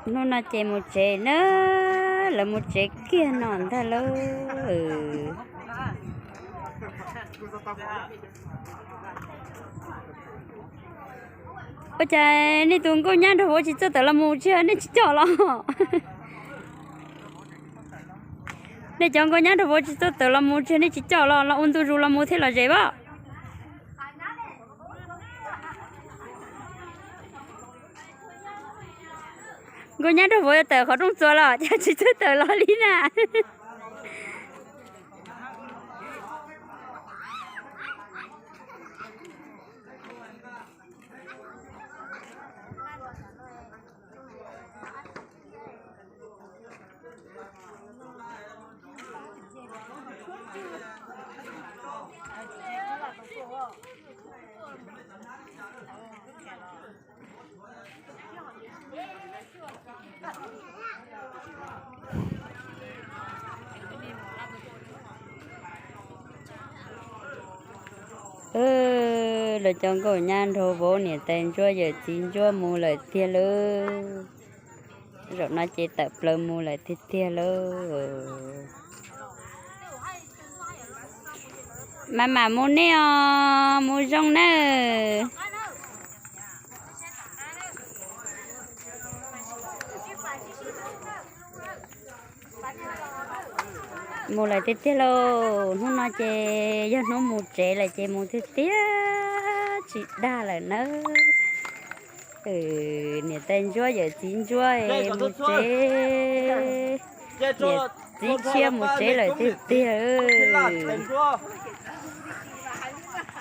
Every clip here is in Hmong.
Hnub no ces mus tsev na, lawv mus tsev kiag no ntag lauj. Ua cas nej tus nkauj nyab nraug vauv tsis txawj tawm los mus tsis, nej tsis coj los? Nej cov nkauj nyab nraug vauv tsis txawj tawm los mus tsis, nej tsis coj los, los ua ntu zus los mus thiaj lom zem as. Nkauj nyab nraug vauv yuav tawm qhov rooj txuas los cas tsis txawj tawm los li na. Lawv cov nkauj nyab nraug vauv niam tais ntsuab yawm txiv ntsuab mus lawm tiag lauj. Zaum no ces tawm plaws mus lawm tiag tiag lauj. Mam mam mus nej os, mus zoo nawb. Mus lawm tiag tiag lauj, hnub no ces yog hnub mus tsev lawm ces mus tiag tiag tsis dag lawm nawb. Niam tais ntsuab yawm txiv ntsuab mus tsev, niam txiv tshiab mus tsev lawm tiag tiag.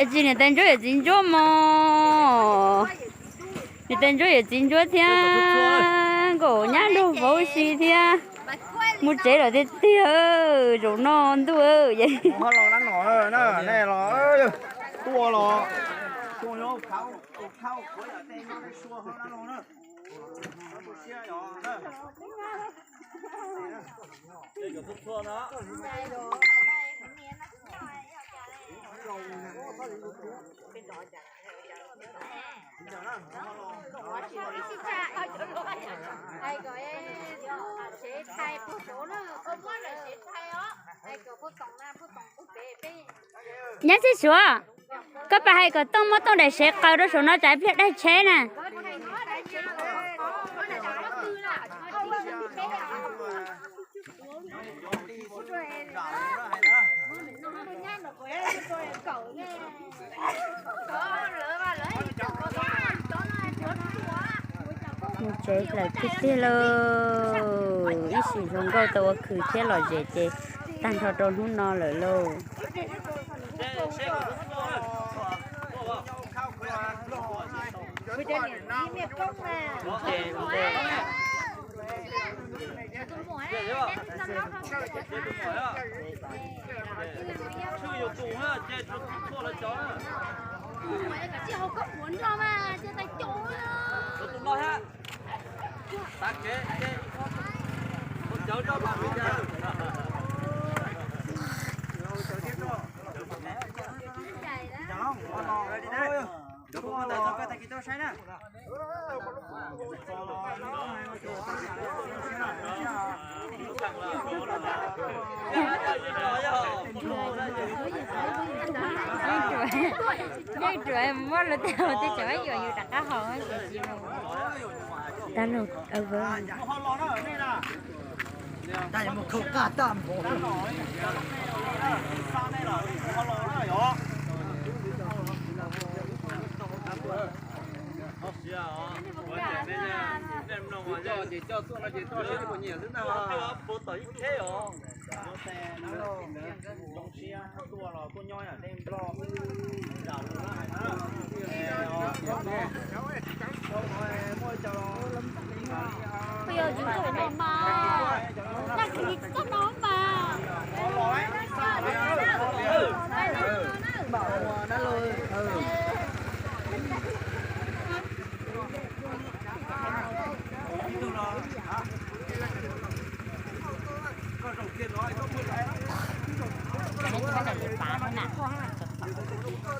Es tsis niam tais ntsuab yawm txiv ntsuab mog, niam tais ntsuab yawm txiv ntsuab thiab nkauj nyab nraug vauv si thiab mus tsev lawm tiag tiag. Zaum no ntuj es Nyab Txhiaj Suav, koj pab hais kom Tooj muab Tooj daim sev qaws rau saum no tsam ib pliag daig tsheb na. Mus tsev lawm tiag tiag lauj, ib sim hluas nkauj tau ua khwv thiab lom zem ces tag nrho rau hnub no lawm lauj. Yeej ruam muab luag tej hauv tej tseem yuav yus rov qab haus. Tag lawm.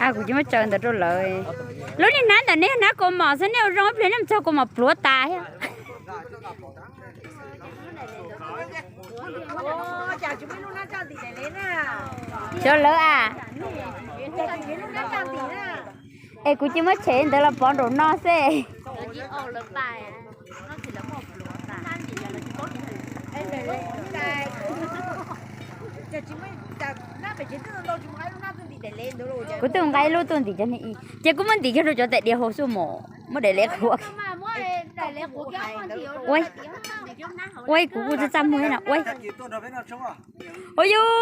A, kuv cia muab tsaws ntawd rau lawv. Lub niag hnab ntawm nej hnab kaus mom xwb, nej ua zoo ib pliag nej mus txog kaus mom pluav tas thiab. Xyov lawv a. Es kuv cia muab tshem ntawd los pov nraum no xwb. Kuv twb nqa ib lub tuaj ntim cov ni, ces kuv muab ntim kiag rau cov tais diav hauv xwb mas muab daim leb quav. Ua, ua kuv kuj txaj txaj muag no ua. Ua yus.